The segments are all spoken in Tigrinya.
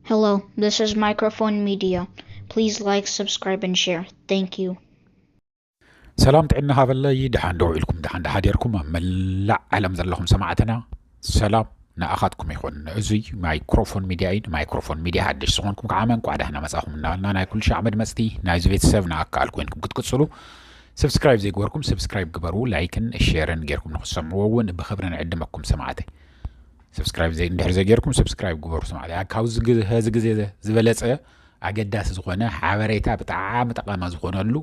Hello, this is Microphone Media. Please like, subscribe, and share. Thank you. ሰላም ጥዕና ሃበለይ። ደሓን ዶ ውዒልኩም? ደሓን ዶ ሓዲርኩም? ኣብ መላእ ዓለም ዘለኹም ሰማዕትና ሰላም ንኣኻትኩም ይኹን። እዙይ ማይክሮፎን ሚድያ እዩ። ንማይክሮፎን ሚድያ ሓድሽ ዝኾንኩም ከዓ እንቋዕ ደህና መጻኹም እናበልና ናይ ኩሉ ሻዕ መድመፅቲ ናይዚ ቤተሰብ ንኣካል ኮይንኩም ክትቅፅሉ ሰብስክራይብ ዘይገበርኩም ሰብስክራይብ ግበሩ። ላይክን ሼርን ጌርኩም ንክትሰምዕዎ እውን ብክብሪ ንዕድመኩም ሰማዕተይ። ሰብስክራይብ ዘይ እንድሕር ዘይጌርኩም ሰብስክራይብ ግበሩ ሰማዕተይ። ካብዚ ግዜ ዝበለፀ ኣገዳሲ ዝኾነ ሓበሬታ ብጣዕሚ ጠቓማ ዝኾነሉ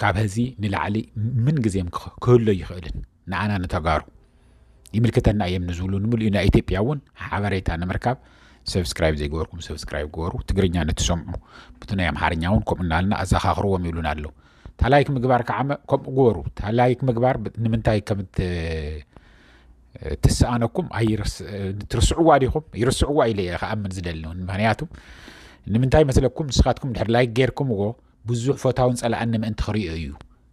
ካብ ህዚ ንላዕሊ ምን ግዜም ክህ- ክህሎ ይኽእልን ንኣና ንተጋሩ ይምልክተና እዮም ንዝብሉ ንምልኡ ናይ ኢትዮጵያ እውን ሓበሬታ ንምርካብ ሰብስክራይብ ዘይገበርኩም ሰብስክራይብ ግበሩ። ትግርኛ ንትሰምዑ ብቲ ናይ ኣምሓርኛ እውን ከምኡ እናልና ኣዘኻኽርዎም ይብሉና ኣለዉ። ታላይክ ምግባር ከዓ መ- ከምኡ ግበሩ። ታላይክ ምግባር ብ- ንምንታይ ከም እት- ትሰኣነኩም ኣይርስ- ትርስዕዋ ዲኹም? ይርስዕዋ ኢለ እየ ክኣምን ዝደሊ እውን። ምክንያቱ ንምንታይ መስለኩም? ንስኻትኩም ድሕር ላይክ ጌርኩምዎ ብዙሕ ፈታውን ጸላእን ንምእንቲ ክርእዮ እዩ።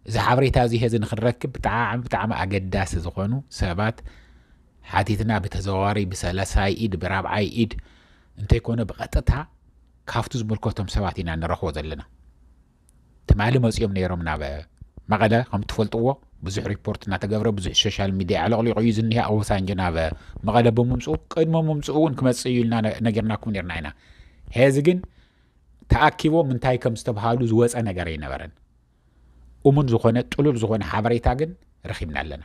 እዚ ሓበሬታ እዚ ሄዚ ንክንረክብ ብጣዕሚ ብጣዕሚ ኣገዳሲ ዝኾኑ ሰባት ሓቲትና ብተዘዋዋሪ ብሰለሳይ ኢድ ብራብዓይ ኢድ እንተይኮነ ብቐጥታ ካብቱ ዝምልከቶም ሰባት ኢና ንረኽቦ ዘለና። ትማሊ መፂኦም ነይሮም ናብ መቐለ ከም ትፈልጥዎ ብዙሕ ሪፖርት እናተገብረ ብዙሕ ሶሻል ሚድያ ኣዕለቕሊቑ እዩ ዝኒሀ። ኦባሳንጆ ናብ መቐለ ብምምፅኡ ቅድሚ ምምፅኡ እውን ክመፅእ እዩ ኢልና ነ- ነጊርናኩም ነርና ኢና። ሄዚ ግን ተኣኪቦም እንታይ ከም ዝተብሃሉ ዝወፀ ነገር ኣይነበረን። እሙን ዝኾነ ጥሉል ዝኾነ ሓበሬታ ግን ረኺብና ኣለና።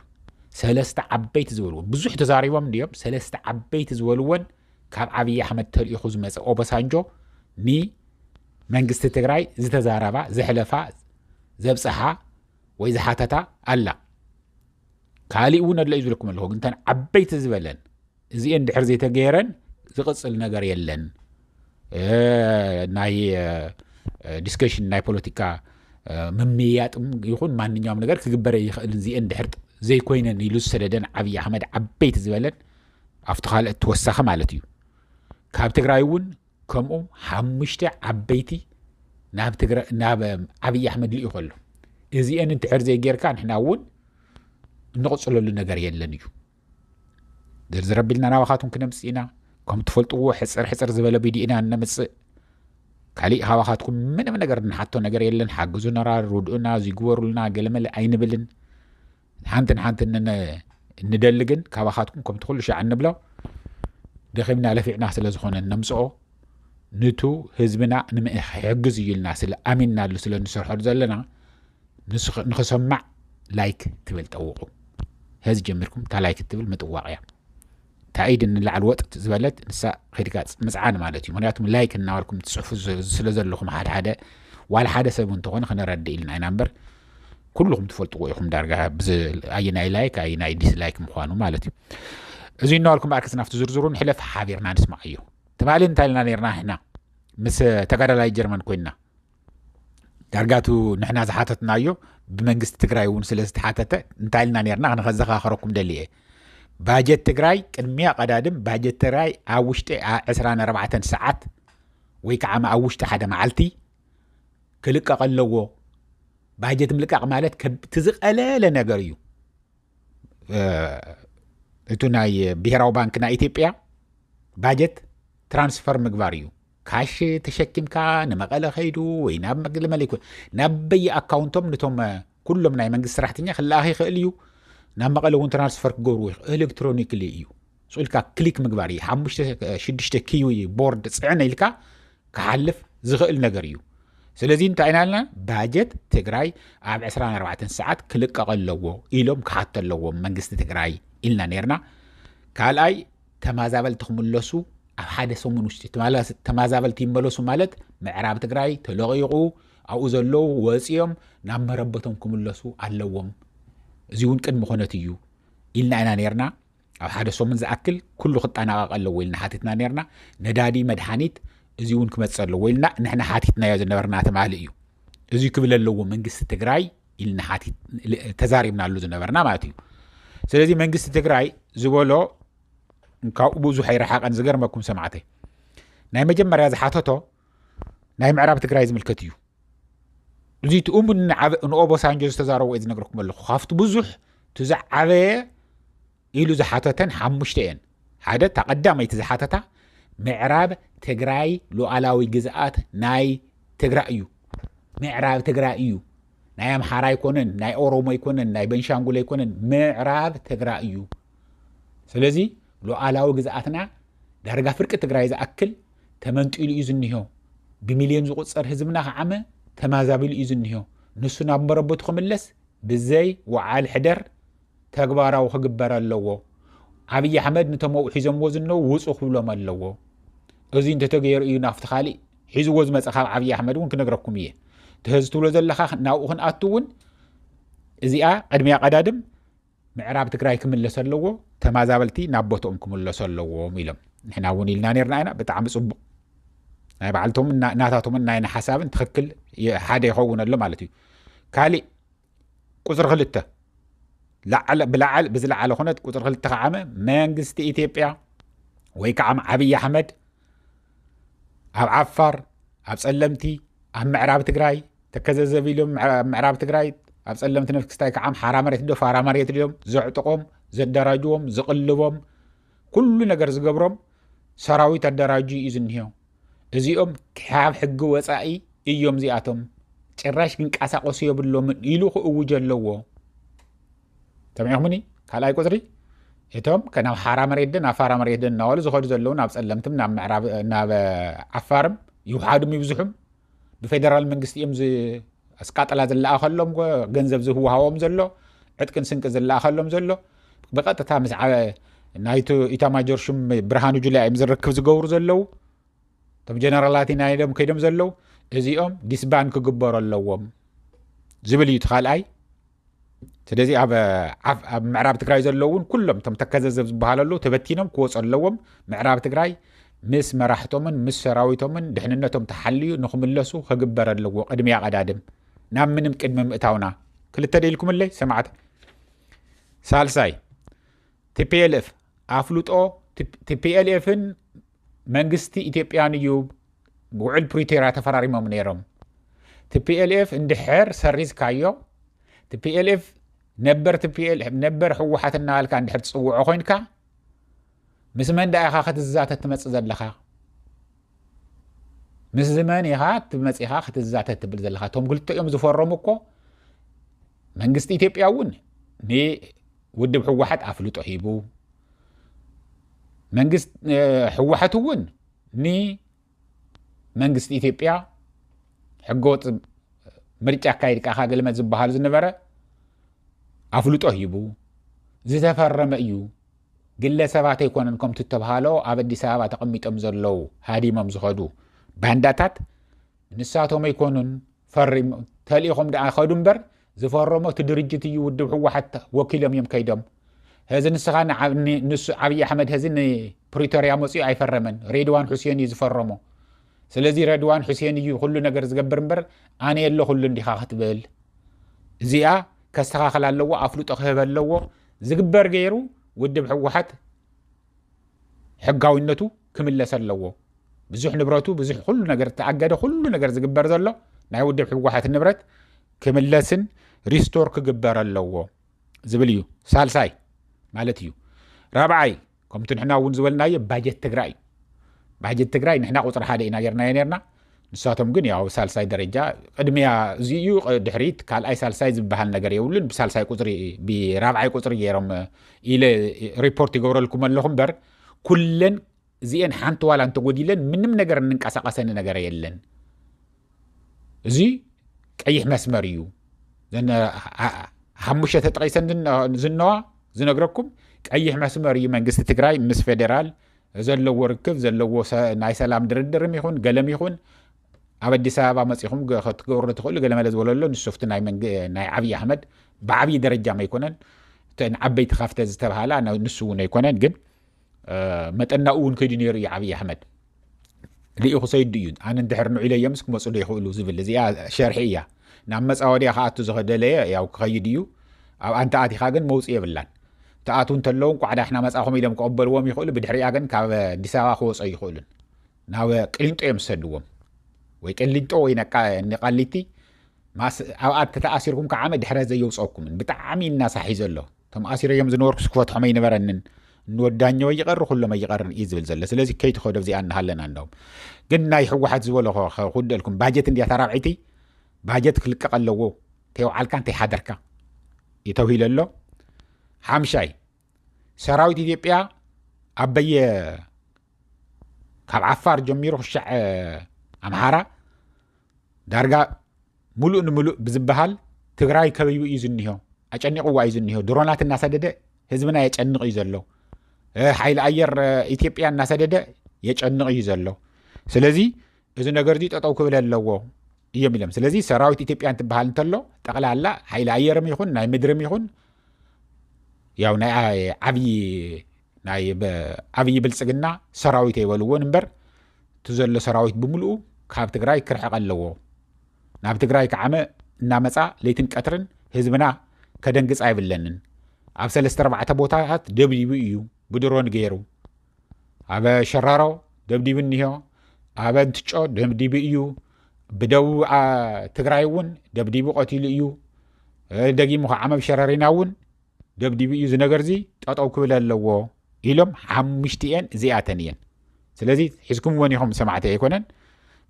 ሰለስተ ዓበይቲ ዝበልዎ ብዙሕ ተዛሪቦም እንዲዮም። ሰለስተ ዓበይቲ ዝበልዎን ካብ ኣብይ ኣሕመድ ተልኢኹ ዝመፀ ኦባሳንጆ ንመንግስቲ ትግራይ ዝተዛረባ ዘሕለፋ ዘብፅሓ ወይ ዝሓተታ ኣላ። ካሊእ እውን ኣሎ እዩ ዝብለኩም ኣለኹ። ግን እተን ዓበይቲ ዝበለን እዚኤን ድሕር ዘይተገይረን ዝቕፅል ነገር የለን። እ፣ ናይ ዲስከሽን ናይ ፖለቲካ እ፣ ምምያጥ ይኹን ማንኛውም ነገር ክግበረ ይኽእል እዚኤን ድሕር ዘይኮይነን ኢሉ ዝሰደደን ዓብዪ ኣሕመድ ዓበይቲ ዝበለን ኣብቲ ካልእ ተወሳኺ ማለት እዩ። ካብ ትግራይ እውን ከምኡ ሓሙሽተ ዓበይቲ ናብ ትግራ- ናብ ኣብይ ኣሕመድ ልኢኹ ኣሎ። እዚኤን እንድሕር ዘይጌርካ ንሕና እውን እንቕፅለሉ ነገር የለን እዩ። ዝርዝር ኣቢልና ናባኻትኩም ክነምፅእ ኢና። ከም ትፈልጥዎ ሕፅር ሕፅር ዝበለ ቪድዮ ኢና እነምፅእ። ካሊእ ካባኻትኩም ምንም ነገር እንሓቶ ነገር የለን። ሓግዙና፣ ርድኡና፣ ዝግበሩልና ገለመለ ኣይንብልን። ሓንቲ ንሓንቲ እነ- እንደሊ ግን ካባኻትኩም ከምቲ ኩሉ ሻዕ እንብሎ ደኺምና ለፊዕና ስለ ዝኾነ እነምፅኦ ንቱ ህዝብና ንምእሕግዝ እዩ ኢልና ስለ ኣሚንናሉ ስለ እንሰርሖ ዘለና ንስኽ- ንኽሰማዕ ላይክ ትብል ጠውቑ። ሄዚ ጀሚርኩም እታ ላይክ ትብል ምጥዋቕ እያ። እታ ኢድ ንላዕሊ ወጥ ዝበለት ንሳ ኸይድካ ምፅዓን ማለት እዩ። ምክንያቱም ላይክ እናበልኩም ትፅሕፉ ዝ- ስለ ዘለኹም ሓደ ሓደ ዋላ ሓደ ሰብ እንተኾነ ክነረድእ ኢልና ኢና እምበር ኩልኹም ትፈልጥዎ ኢኹም ዳርጋ ብዝ- ኣየናይ ላይክ ኣየናይ ዲስላይክ ምዃኑ ማለት እዩ። እዚ እናበልኩም ኣርክስ ናብቲ ዝርዝሩ ንሕለፍ ሓቢርና ንስማዕ እዩ። ትማሊ እንታይ ኢልና ነርና ንሕና ምስ ተጋዳላይ ጀርመን ኮይንና ዳርጋቱ ንሕና ዝሓተትናዮ ብመንግስቲ ትግራይ እውን ስለ ዝተሓተተ እንታይ ኢልና ነርና ንኸዘኻኸረኩም ደሊ እየ። ባጀት ትግራይ ቅድሚያ ቀዳድም ባጀት ትግራይ ኣብ ውሽጢ ዓ- ዕስራን ኣርባዕተን ሰዓት ወይ ከዓ ኣብ ውሽጢ ሓደ መዓልቲ ክልቀቕ ኣለዎ። ባጀት ምልቃቕ ማለት ከብ- እቲ ዝቐለለ ነገር እዩ። እ፣ እቱ ናይ ብሄራዊ ባንክ ናይ ኢትዮጵያ ባጀት ትራንስፈር ምግባር እዩ። ካሽ ተሸኪምካ ንመቐለ ከይዱ ወይ ናብ መግለመለ ይኮን ናብ በየ ኣካውንቶም ነቶም እ፣ ኩሎም ናይ መንግስቲ ሰራሕተኛ ክለኣኽ ይኽእል እዩ። ናብ መቐለ እውን ትራንስፈር ክገብርዎ ይኽእል ኤሌክትሮኒክሊ እዩ። ስቕ ኢልካ ክሊክ ምግባር እዩ። ሓሙሽተ ሽዱሽተ ኪዩ ቦርድ ፅዕነ ኢልካ ክሓልፍ ዝኽእል ነገር እዩ። ስለዚ እንታይ ኢና ኢልና ባጀት ትግራይ ኣብ ዕስራን ኣርባዕተን ሰዓት ክልቀቕ ኣለዎ ኢሎም ክሓቶ ኣለዎም መንግስቲ ትግራይ ኢልና ነርና። ካልኣይ ተማዛበልቲ ክምለሱ ኣብ ሓደ ሰሙን ውሽጢ ተማላ- ተማዛበልቲ ይመለሱ ማለት ምዕራብ ትግራይ ተለቒቑ ኣብኡ ዘለዉ ወፂኦም ናብ መረበቶም ክምለሱ ኣለዎም። እዚ እውን ቅድሚ ኩነት እዩ ኢልና ኢና ነርና። ኣብ ሓደ ሰሙን ዝኣክል ኩሉ ክጠናቐቕ ኣለዎ ኢልና ሓቲትና ነርና። ነዳዲ መድሓኒት እዚ እውን ክመፅእ ኣለዎ ኢልና ንሕና ሓቲትናዮ ዝነበርና ትማሊ እዩ። እዚ ክብል ኣለዎ መንግስቲ ትግራይ ኢልና ሓቲት ተዛሪብናሉ ዝነበርና ማለት እዩ። ስለዚ መንግስቲ ትግራይ ዝበሎ ካብኡ ብዙሕ ኣይረሓቐን። ዝገርመኩም ሰማዕተይ ናይ መጀመርያ ዝሓተቶ ናይ ምዕራብ ትግራይ ዝምልከት እዩ። እዚ ትእሙን ንኦቦሳንጆ ዝተዛረቦ እየ ዝነግረኩም ኣለኹ። ካብቲ ብዙሕ እቲ ዝዓበየ ኢሉ ዝሓተተን ሓሙሽተ እየን። ሓደ እታ ቀዳመይቲ ዝሓተታ ምዕራብ ትግራይ ሉዓላዊ ግዝኣት ናይ ትግራይ እዩ። ምዕራብ ትግራይ እዩ። ናይ ኣምሓራ ኣይኮነን፣ ናይ ኦሮሞ ኣይኮነን፣ ናይ ቤንሻንጉል ኣይኮነን፣ ምዕራብ ትግራይ እዩ። ስለዚ ሉዓላዊ ግዝኣትና ዳርጋ ፍርቂ ትግራይ ዝኣክል ተመንጢሉ እዩ ዝኒሆ። ብሚልዮን ዝቑፀር ህዝብና ከዓመ ተማዛቢሉ እዩ ዝኒሆ። ንሱ ናብ መረበቱ ክምለስ ብዘይ ወዓል ሕደር ተግባራዊ ክግበር ኣለዎ። ኣብይ ኣሕመድ ንቶም ኣብኡ ሒዞምዎ ዝነው ውፁ ክብሎም ኣለዎ። እዚ እንተተገይሩ እዩ ናፍቲ ካሊእ ሒዝዎ ዝመፀ ካብ ኣብይ ኣሕመድ እውን ክነግረኩም እየ። እቲ ህዚ ትብሎ ዘለኻ ናብኡ ክንኣቱ እውን እዚኣ ቅድሚያ ቀዳድም ምዕራብ ትግራይ ክምለስ ኣለዎ። ተማዛበልቲ ናብ ቦትኦም ክምለሱ ኣለዎም ኢሎም። ንሕና እውን ኢልና ነርና ኢና። ብጣዕሚ ፅቡቕ። ናይ ባዕልቶም ናታቶምን ናይ ሓሳብን ትኽክል ሓደ ይኸውን ኣሎ ማለት እዩ። ካሊእ ቁፅሪ ክልተ ብላዕሊ ብዝለዓለ ኩነት ቁፅሪ ክልተ ከዓመ መንግስቲ ኢትዮጵያ ወይ ከዓ ዓብይ ኣሕመድ ኣብ ዓፋር ኣብ ፀለምቲ ኣብ ምዕራብ ትግራይ ተከዘዘብ ኢሎም ምዕራብ ትግራይ ኣብ ፀለምቲ ነፍክስታይ ከዓ ሓራ መሬት ዶ ፋራ መሬት ድዮም ዘዕጥቆም ዘደራጅዎም ዝቕልቦም ኩሉ ነገር ዝገብሮም ሰራዊት ኣደራጁ እዩ ዝኒሆ። እዚኦም ካብ ሕጊ ወፃኢ እዮም እዚኣቶም። ጭራሽ ክንቀሳቀሱ የብሎምን ኢሉ ክእውጅ ኣለዎ። ሰሚዕኹምኒ? ካልኣይ ቁፅሪ እቶም ከናብ ሓራ መሬት ደን ኣፋራ መሬት ደን እናበሉ ዝኸዱ ዘለዉ ናብ ፀለምትም ናብ ዓፋርም ይውሓዱም ይብዝሑም ብፌደራል መንግስቲ እዮም ኣስቃጥላ ዝለኣኸሎም ገንዘብ ዝህወሃዎም ዘሎ ዕጥቅን ስንቂ ዝለኣኸሎም ዘሎ ብቐጥታ ምስ ናይቱ ኢታማጆር ሹም ብርሃኑ ጁላ እዮም ዝርክብ ዝገብሩ ዘለዉ። እቶም ጀነራላት ኢና ኢሎም ከይዶም ዘለዉ እዚኦም ዲስባን ክግበሩ ኣለዎም ዝብል እዩ እቲ ካልኣይ። ስለዚ ኣብ ኣብ ምዕራብ ትግራይ ዘለዉ እውን ኩሎም እቶም ተከዘዘብ ዝበሃሉ ኣለዉ ተበቲኖም ክወፁ ኣለዎም። ምዕራብ ትግራይ ምስ መራሕቶምን ምስ ሰራዊቶምን ድሕንነቶም ተሓልዩ ንክምለሱ ክግበር ኣለዎ። ቅድሚያ ቀዳድም ናብ ምንም ቅድሚ ምእታውና ክልተ ደኢልኩምለይ ሰማዕት። ሳልሳይ ቲፒኤልኤፍ ኣፍልጦ ቲፒኤልኤፍን መንግስቲ ኢትዮጵያን እዩ ውዕል ፕሪቶርያ ተፈራሪሞም ነይሮም። ቲፒኤልኤፍ እንድሕር ሰሪዝካዮ ቲፒኤልኤፍ ነበር ቲፒኤልኤፍ ነበር ህወሓት እናበልካ እንድሕር ትፅውዖ ኮይንካ ምስ መን ደኣ ኢኻ ክትዛተት ትመፅእ ዘለኻ? ምስ ዝመን ኢኻ ትመፂኻ ክትዛተት ትብል ዘለኻ? እቶም ክልተኦም ዝፈረሙ እኮ መንግስቲ ኢትዮጵያ እውን ንውድብ ህወሓት ኣፍልጦ ሂቡ መንግስት ህወሓት እውን ንመንግስቲ ኢትዮጵያ ሕገወጥ ምርጫ ኣካይድካ ኢኻ ገልመ ዝበሃሉ ዝነበረ ኣፍልጦ ሂቡ ዝተፈረመ እዩ። ግለሰባት ኣይኮነን ከምቲ እተብሃሎ ኣብ ኣዲስ ኣበባ ተቐሚጦም ዘለዉ ሃዲሞም ዝኸዱ ባንዳታት ንሳቶም ኣይኮኑን ፈሪም ተልኢኾም ደኣ ኸዱ እምበር ዝፈረሞ እቲ ድርጅት እዩ ውድብ ህወሓት ወኪሎም እዮም ከይዶም። ሕዚ ንስኻ ንሱ ኣብይ ኣሕመድ ሕዚ ንፕሪቶርያ መፅኡ ኣይፈረመን። ሬድዋን ሑሴን እዩ ዝፈረሞ። ስለዚ ረድዋን ሑሴን እዩ ኩሉ ነገር ዝገብር እምበር ኣነ የለኹሉ እንዲኻ ክትብል እዚኣ ከስተኻኸል ኣለዎ። ኣፍልጦ ክህብ ኣለዎ። ዝግበር ገይሩ ውድብ ህወሓት ሕጋዊነቱ ክምለስ ኣለዎ። ብዙሕ ንብረቱ ብዙሕ ኩሉ ነገር ተኣገደ ኩሉ ነገር ዝግበር ዘሎ ናይ ውድብ ህወሓት ንብረት ክምለስን ሪስቶር ክግበር ኣለዎ ዝብል እዩ። ሳልሳይ ማለት እዩ። ራብዓይ ከምቲ ንሕና እውን ዝበልናዮ ባጀት ትግራይ እዩ። ባጀት ትግራይ ንሕና ቁፅሪ ሓደ ኢና ጌርናዮ ነርና። ንሳቶም ግን ያው ሳልሳይ ደረጃ ቅድሚያ እዚ እዩ። ድሕሪት ካልኣይ ሳልሳይ ዝበሃል ነገር የብሉን። ብሳልሳይ ቁፅሪ ብራብዓይ ቁፅሪ ገይሮም ኢለ ሪፖርት ይገብረልኩም ኣለኹ እምበር ኩለን እዚአን ሓንቲ ዋላ እንተጎዲለን ምንም ነገር እንንቀሳቀሰኒ ነገር የለን። እዚ ቀይሕ መስመር እዩ። ሓሙሽተ ተጠቂሰን ዝነዋ ዝነግረኩም ቀይሕ መስመር እዩ። መንግስቲ ትግራይ ምስ ፌዴራል ዘለዎ ርክብ ዘለዎ ናይ ሰላም ድርድርም ይኹን ገለም ይኹን ኣብ ኣዲስ ኣበባ መፂኹም ክትገብሩ ትኽእሉ ገለመለ ዝበለሎ ንሶፍቲ ናይ ዓብዪ ኣሕመድ ብዓብዪ ደረጃ መይኮነን እተን ዓበይቲ ካፍተ ዝተባሃላ ንሱ እውን ኣይኮነን ግን መጠናኡ እውን ከይዱ ነይሩ እዩ ዓብዪ ኣሕመድ ልኢኹ ሰይዱ እዩ። ኣነ እንድሕር ንዑ ኢለዮምስ ክመፁ ዶ ይኽእሉ ዝብል እዚኣ ሸርሒ እያ። ናብ መፃወድያ ከኣቱ ዝኸደለየ ያው ክኸይድ እዩ። ኣብ ኣንተ ኣቲኻ ግን መውፅእ የብላን። ተኣቱ እንተለዉ እንቋዕ ዳሕና መፃኹም ኢሎም ክቕበልዎም ይኽእሉ። ብድሕሪኣ ግን ካብ ኣዲስ ኣበባ ክወፀ ይኽእሉን ናብ ቅሊንጦ እዮም ዝሰድዎም ወይ ቅሊንጦ ወይ ንቃሊቲ ኣብኣ ተተኣሲርኩም ከዓመ ድሕረ ዘየውፀኩምን ብጣዕሚ እናሳሒ ዘሎ እቶም ኣሲረዮም ዝነበርኩስ ክፈትሖም ኣይነበረንን። ንወዳኛው ይቐር ኩሎም ኣይቐርን እዩ ዝብል ዘሎ። ስለዚ ከይትኸዶ እዚኣ እናሃለና እንደውም ግን ናይ ህወሓት ዝበሎ ክውደልኩም ባጀት እንዲያ ታራብዒቲ ባጀት ክልቀቕ ኣለዎ። ተይውዓልካ እንተይሓደርካ ይተውሂለ ኣሎ። ሓምሻይ ሰራዊት ኢትዮጵያ ኣበየ ካብ ዓፋር ጀሚሩ ክሻዕ ኣምሓራ ዳርጋ ሙሉእ ንምሉእ ብዝበሃል ትግራይ ከበይቡ እዩ ዝኒሆ። ኣጨኒቕዋ እዩ ዝኒሆ። ድሮናት እናሰደደ ህዝብና የጨንቕ እዩ ዘሎ። ሓይሊ ኣየር ኢትዮጵያ እናሰደደ የጨንቕ እዩ ዘሎ። ስለዚ እዚ ነገር እዚ ጠጠው ክብል ኣለዎ እዮም ኢሎም። ስለዚ ሰራዊት ኢትዮጵያ እንትበሃል እንተሎ ጠቕላላ ሓይሊ ኣየርም ይኹን ናይ ምድርም ይኹን ያው ናይ ዓብዪ ናይ ዓብዪ ብልፅግና ሰራዊት ኣይበልዎን እምበር እቲ ዘሎ ሰራዊት ብምልኡ ካብ ትግራይ ክርሕቕ ኣለዎ። ናብ ትግራይ ከዓመ እናመፃ ለይትን ቀትርን ህዝብና ከደንግፅ ኣይብለንን። ኣብ ሰለስተ ኣርባዕተ ቦታታት ደብዲቡ እዩ ብድሮን ገይሩ። ኣብ ሸራሮ ደብዲቡ እኒሆ፣ ኣብ እንትጮ ደብዲቡ እዩ። ብደቡብ ትግራይ እውን ደብዲቡ ቀቲሉ እዩ። ደጊሙ ከዓመ ኣብ ሸረሪና እውን ደብዲቡ እዩ። እዚ ነገር እዚ ጠጠው ክብል ኣለዎ ኢሎም ሓሙሽቲኤን እዚኣተን እየን። ስለዚ ሒዝኩምወን ኢኹም ሰማዕቲ ኣይኮነን።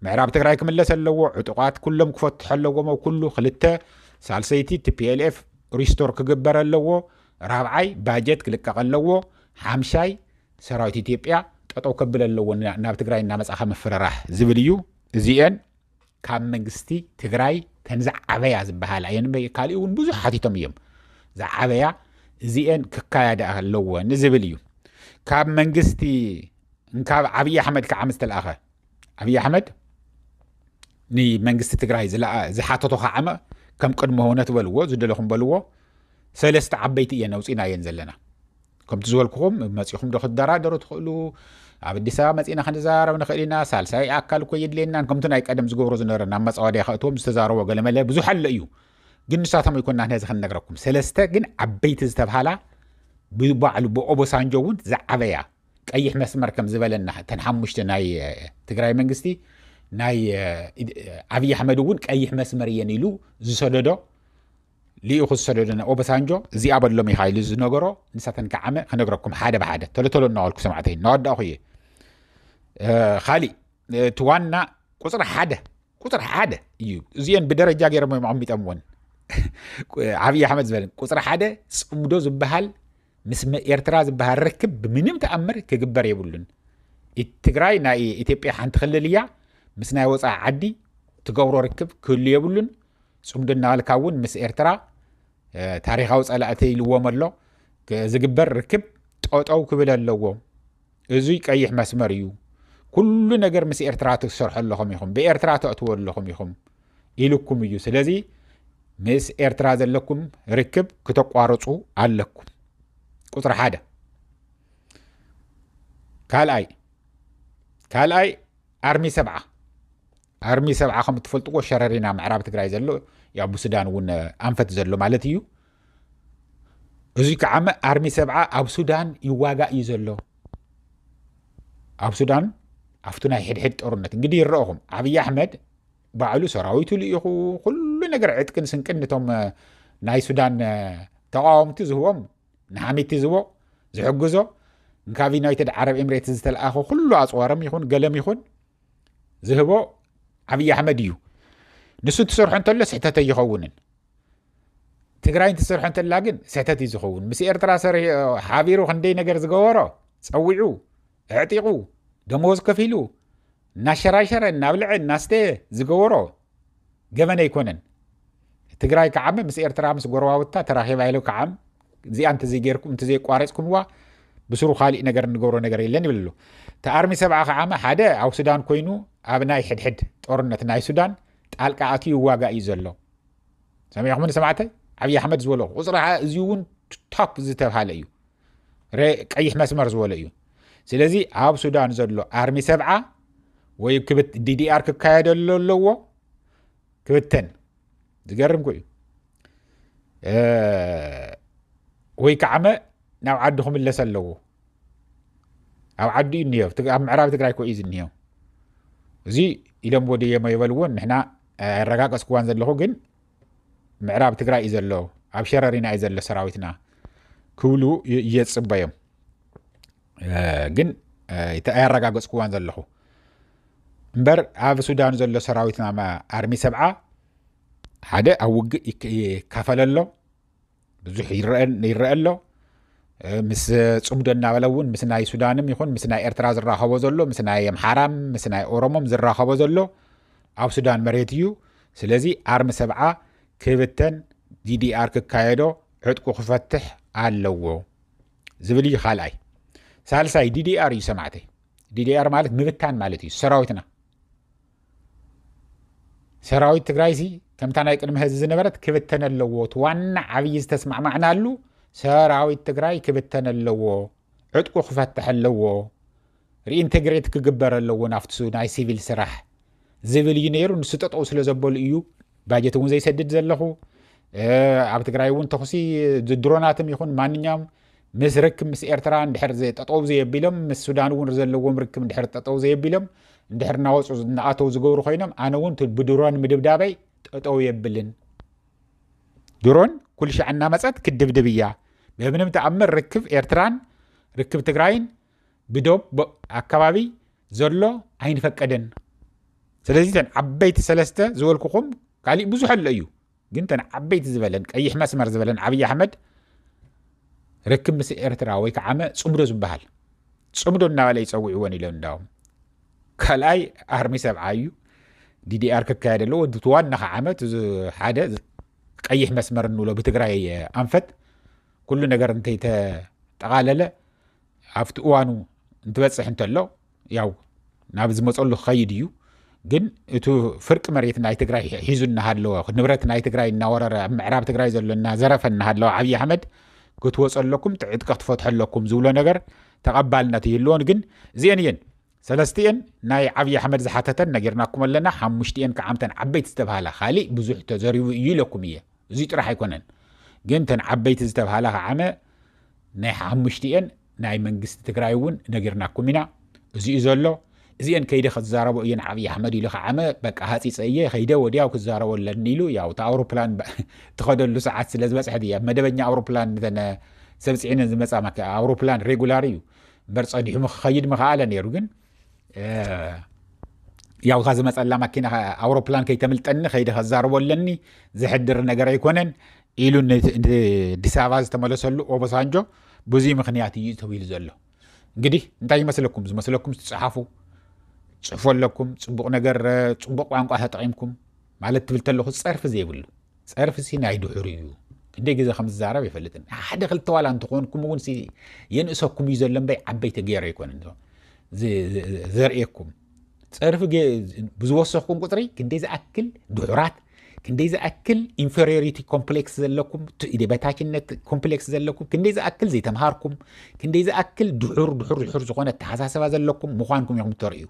ምዕራብ ትግራይ ክምለስ ኣለዎ። ዕጡቓት ኩሎም ክፈትሑ ኣለዎም። ኩሉ ክልተ ሳልሰይቲ ቲ ፒ ኤል ኤፍ ሪስቶር ክግበር ኣለዎ። ራብዓይ ባጀት ክልቀቕ ኣለዎ። ሓምሻይ ሰራዊት ኢትዮጵያ ጠጠው ከብል ኣለዎ ናብ ትግራይ እናመፃኻ ምፍርራሕ ዝብል እዩ። እዚኤን ካብ መንግስቲ ትግራይ ተን ዝዓበያ ዝበሃላ እየን። ካልእ እውን ብዙሕ ሓቲቶም እዮም። ዝዓበያ እዚኤን ክካያዳ ኣለዎ ንዝብል እዩ። ካብ መንግስቲ እንካብ ኣብይ ኣሕመድ ከዓ ምስ ተለኣኸ ኣብይ ኣሕመድ ንመንግስቲ ትግራይ ዝሓተቶ ከዓመ ከም ቅድመ ሆነት በልዎ ዝደለኹም በልዎ ሰለስተ ዓበይቲ እየን ኣውፂናየን ዘለና። ከምቲ ዝበልኩኹም መፂኹም ዶ ክትደራደሩ ትኽእሉ? ኣብ ኣዲስ ኣበባ መፂና ክንዛረብ ንኽእል ኢና። ሳልሳይ ኣካል እኮ የድልየናን ከምቲ ናይ ቀደም ዝገብሮ ዝነበረ ናብ መፃወድያ ከእትዎም ዝተዛረቦ ገለመለ ብዙሕ ኣሎ እዩ። ግን ንሳቶም ኣይኮና ነዚ ክንነግረኩም። ሰለስተ ግን ዓበይቲ ዝተብሃላ ብባዕሉ ብኦቦሳንጆ እውን ዝዓበያ ቀይሕ መስመር ከም ዝበለና እተን ሓሙሽተ ናይ ትግራይ መንግስቲ ናይ ኣብይ ኣሕመድ እውን ቀይሕ መስመር እየን ኢሉ ዝሰደዶ ልኢኹ ዝሰደዶ ናይ ኦበሳንጆ እዚኣ በሎም ኢኻ ኢሉ ዝነገሮ ንሳተን ከዓመ ክነግረኩም ሓደ ብሓደ ተለተሎ እናበልኩ ሰማዕተይ እናወዳእኹ እየ። ካሊእ እቲ ዋና ቁፅሪ ሓደ ቁፅሪ ሓደ እዩ። እዚአን ብደረጃ ገይሮም እዮም ኣቐሚጠምወን። ዓብዪ ኣሕመድ ዝበለን ቁፅሪ ሓደ ፅምዶ ዝበሃል ምስ ኤርትራ ዝበሃል ርክብ ብምንም ተኣምር ክግበር የብሉን። ትግራይ ናይ ኢትዮጵያ ሓንቲ ክልል እያ። ምስ ናይ ወፃኢ ዓዲ ትገብሮ ርክብ ክህሉ የብሉን። ፅምዶ እናበልካ እውን ምስ ኤርትራ ታሪካዊ ፀላእቲ ኢልዎም ኣሎ። ዝግበር ርክብ ጠጠው ክብል ኣለዎ። እዙይ ቀይሕ መስመር እዩ። ኩሉ ነገር ምስ ኤርትራ ትሰርሑ ኣለኹም ኢኹም፣ ብኤርትራ ተእትዎ ኣለኹም ኢኹም ኢልኩም እዩ። ስለዚ ምስ ኤርትራ ዘለኩም ርክብ ክተቋርፁ ኣለኩም። ቁፅሪ ሓደ። ካልኣይ ካልኣይ ኣርሚ ሰብዓ ኣርሚ ሰብዓ ከም እትፈልጥዎ ሸረሪና ምዕራብ ትግራይ ዘሎ ያው ብሱዳን እውን ኣንፈት ዘሎ ማለት እዩ። እዙይ ከዓመ ኣርሚ ሰብዓ ኣብ ሱዳን ይዋጋእ እዩ ዘሎ። ኣብ ሱዳን ኣብቱ ናይ ሕድሕድ ጦርነት እንግዲህ ይረእኹም ኣብይ ኣሕመድ ባዕሉ ሰራዊቱ ልኢኹ ኩሉ ነገር ዕጥቅን ስንቅን ነቶም ናይ ሱዳን ተቃወምቲ ዝህቦም ንሓሚቲ ዝቦ ዝሕግዞ ካብ ዩናይትድ ዓረብ ኤምሬት ዝተለኣኸ ኩሉ ኣፅዋርም ይኹን ገለም ይኹን ዝህቦ ኣብይ ኣሕመድ እዩ። ንሱ እንትሰርሖ እንተሎ ስሕተት ኣይኸውንን። ትግራይ እንትሰርሖ እንተላ ግን ስሕተት እዩ ዝኸውን። ምስ ኤርትራ ሓቢሩ ክንደይ ነገር ዝገበሮ ፀዊዑ ኣዕጢቑ ደመወዝ ከፊሉ እናሸራሸረ እናብልዐ እናስተየ ዝገበሮ ገበን ኣይኮነን። ትግራይ ከዓመ ምስ ኤርትራ ምስ ጎረባብታ ተራኺባ ኢሉ ከዓም እዚኣ እንተዘይጌርኩም እንተዘይቋረፅኩምዋ ብስሩ ካሊእ ነገር እንገብሮ ነገር የለን ይብል ኣሎ። እቲ ኣርሚ ሰብዓ ከዓመ ሓደ ኣብ ሱዳን ኮይኑ ኣብ ናይ ሕድሕድ ጦርነት ናይ ሱዳን ጣልቃ ኣትዩ ይዋጋእ እዩ ዘሎ። ሰሚዕኹምኒ ሰማዕተይ? ዓብዪ ኣሕመድ ዝበሎ ቁፅሪ ሓ- እዚ እውን ቶፕ ዝተብሃለ እዩ። ረ- ቀይሕ መስመር ዝበሎ እዩ። ስለዚ ኣብ ሱዳን ዘሎ ኣርሚ ሰብዓ ወይ ክብት ዲዲኣር ክካየደሉ ኣለዎ ክብተን ዝገርም እዩ። ወይ ከዓመ ናብ ዓዱ ክምለስ ኣለዎ። ኣብ ዓዱ እዩ እኒሄ ኣብ ምዕራብ ትግራይ ኮ እዩ ዝኒሄ። እዚ ኢሎም ወደየሞ ይበልዎን ንሕና ኣረጋገፅክዋን ዘለኹ ግን ምዕራብ ትግራይ እዩ ዘሎ ኣብ ሸረሪና እዩ ዘሎ ሰራዊትና ክብሉ የፅበዮም። ግን ኣይረጋገፅክዋን ዘለኹ እምበር ኣብ ሱዳን ዘሎ ሰራዊትና ኣርሚ ሰብዓ ሓደ ኣብ ውግእ ይካፈል ኣሎ። ብዙሕ ይረአ ኣሎ። ምስ ፅምዶ እናበለ እውን ምስ ናይ ሱዳንም ይኹን ምስ ናይ ኤርትራ ዝራኸቦ ዘሎ ምስ ናይ ኣምሓራም ምስ ናይ ኦሮሞም ዝራኸቦ ዘሎ ኣብ ሱዳን መሬት እዩ። ስለዚ ኣርሚ ሰብዓ ክብተን፣ ዲዲኣር ክካየዶ፣ ዕጥቁ ክፈትሕ ኣለዎ ዝብል እዩ ካልኣይ። ሳልሳይ ዲዲኣር እዩ ሰማዕተይ። ዲዲኣር ማለት ምብታን ማለት እዩ። ሰራዊትና ሰራዊት ትግራይ ሲ ከምታ ናይ ቅድሚ ሕዚ ዝነበረት ክብተን ኣለዎ። እቲ ዋና ዓብዪ ዝተስማዕማዕናሉ ሰራዊት ትግራይ ክብተን ኣለዎ፣ ዕጥቁ ክፈትሕ ኣለዎ፣ ሪኢንቴግሬት ክግበር ኣለዎ ናብቲ ናይ ሲቪል ስራሕ ዝብል እዩ ነይሩ። ንሱ ጠጠው ስለ ዘበሉ እዩ ባጀት እውን ዘይሰድድ ዘለኹ። ኣብ ትግራይ እውን ተኹሲ ድሮናትም ይኹን ማንኛውም ምስ ርክብ ምስ ኤርትራ እንድሕር ጠጠው ዘየቢሎም ምስ ሱዳን እውን ዘለዎም ርክብ እንድሕር ጠጠው ዘየቢሎም እንድሕር እናወፁ እናኣተው ዝገብሩ ኮይኖም ኣነ እውን ብድሮን ምድብዳበይ ጠጠው የብልን። ድሮን ኩልሻዕ እናመፀት ክድብድብ እያ። በምንም ተኣምር ርክብ ኤርትራን ርክብ ትግራይን ብዶብ ኣካባቢ ዘሎ ኣይንፈቀደን። ስለዚ ተን ዓበይቲ ሰለስተ ዝበልኩኹም ካሊእ ብዙሕ ኣሎ እዩ፣ ግን ተን ዓበይቲ ዝበለን ቀይሕ መስመር ዝበለን ዓብዪ ኣሕመድ ርክብ ምስ ኤርትራ ወይ ከዓመ ፅምዶ ዝበሃል ፅምዶ እናበለ ይፀውዕዎን ኢሎም እንዳዎም ካልኣይ ኣርሚ ሰብዓ እዩ። ዲዲኣር ክካየድ ኣለዎ። እቲ ዋና ከዓመት ሓደ ቀይሕ መስመር እንብሎ ብትግራይ ኣንፈት ኩሉ ነገር እንተይተጠቓለለ ኣብቲ እዋኑ እንትበፅሕ እንተሎ ያው ናብ ዝመፀሉ ክኸይድ እዩ። ግን እቲ ፍርቂ መሬት ናይ ትግራይ ሒዙ እናሃለወ ንብረት ናይ ትግራይ እናወረረ ኣብ ምዕራብ ትግራይ ዘሎ እናዘረፈ እናሃለወ ዓብዪ ኣሕመድ ክትወፁ ኣለኩም፣ ዕጥቂ ክትፈትሑ ኣለኩም ዝብሎ ነገር ተቐባልነት ይህልዎን። ግን እዚአን እየን ሰለስቲአን ናይ ዓብዪ ኣሕመድ ዝሓተተን ነጊርናኩም ኣለና። ሓሙሽቲአን ከዓምተን ዓበይቲ ዝተባሃላ ካሊእ ብዙሕ ተዘሪቡ እዩ ኢለኩም እየ። እዚ ጥራሕ ኣይኮነን፣ ግን ተን ዓበይቲ ዝተባሃላ ከዓመ ናይ ሓሙሽቲአን ናይ መንግስቲ ትግራይ እውን ነጊርናኩም ኢና። እዚኡ ዘሎ እዚአን ከይደ ከዛረቦ እየን ዓብዪ ኣሕመድ ኢሉ ከዓመ በቃ ሃፂፀ እየ ከይደ ወዲያው ክዛረቦ ኣለኒ ኢሉ ያው እቲ ኣውሮፕላን ትኸደሉ ሰዓት ስለ ዝበፅሐት እያ። መደበኛ ኣውሮፕላን ተነ ሰብ ፅዒነን ዝመፃ ኣውሮፕላን ሬጉላር እዩ እምበር ፀኒሑ ክኸይድ ምኸኣለ ነይሩ። ግን ያውታ ዝመፀላ ማኪና ኣውሮፕላን ከይተምልጠኒ ከይደ ከዛርቦ ኣለኒ ዝሕድር ነገር ኣይኮነን ኢሉ ንኣዲስ ኣበባ ዝተመለሰሉ ኦቦሳንጆ ብዙይ ምክንያት እዩ ተባሂሉ ዘሎ። እንግዲህ እንታይ ይመስለኩም? ዝመስለኩም ትፅሓፉ፣ ፅሕፎ ኣለኩም። ፅቡቕ ነገር ፅቡቕ ቋንቋ ተጠቒምኩም ማለት ትብል ተለኹ ፀርፊ ዘይብሉ ፀርፊ ሲ ናይ ድሑር እዩ። ክንደይ ግዜ ከም ዝዛረብ ይፈልጥን ሓደ ክልተ ዋላ እንተኾንኩም እውን የንእሰኩም እዩ ዘሎ እምበይ ዓበይቲ ገይረ ኣይኮነን ዘርእየኩም። ፀርፊ ብዝወሰኽኩም ቁፅሪ ክንደይ ዝኣክል ድሑራት፣ ክንደይ ዝኣክል ኢንፌሪዮሪቲ ኮምፕሌክስ ዘለኩም፣ በታችነት ኮምፕሌክስ ዘለኩም፣ ክንደይ ዝኣክል ዘይተምሃርኩም፣ ክንደይ ዝኣክል ድሑር ድሑር ድሑር ዝኾነ ኣተሓሳስባ ዘለኩም ምዃንኩም ኢኹም ተርእዩ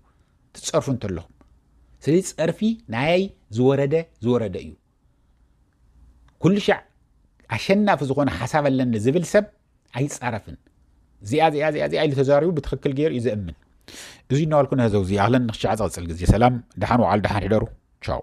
ትፀርፉ እንተለኹም። ስለዚ ፀርፊ ናያይ ዝወረደ ዝወረደ እዩ። ኩሉ ሻዕ ኣሸናፊ ዝኾነ ሓሳብ ኣለኒ ዝብል ሰብ ኣይፃረፍን። እዚኣ እዚኣ እዚኣ እዚኣ ኢሉ ተዛሪቡ ብትኽክል ገይሩ እዩ ዘእምን። እዚ እናበልኩ ነህዘው እዚ ኣህለን ንክሻዕ ዝቐፅል ግዜ ሰላም፣ ደሓን ወዓል፣ ደሓን ሕደሩ። ቻው።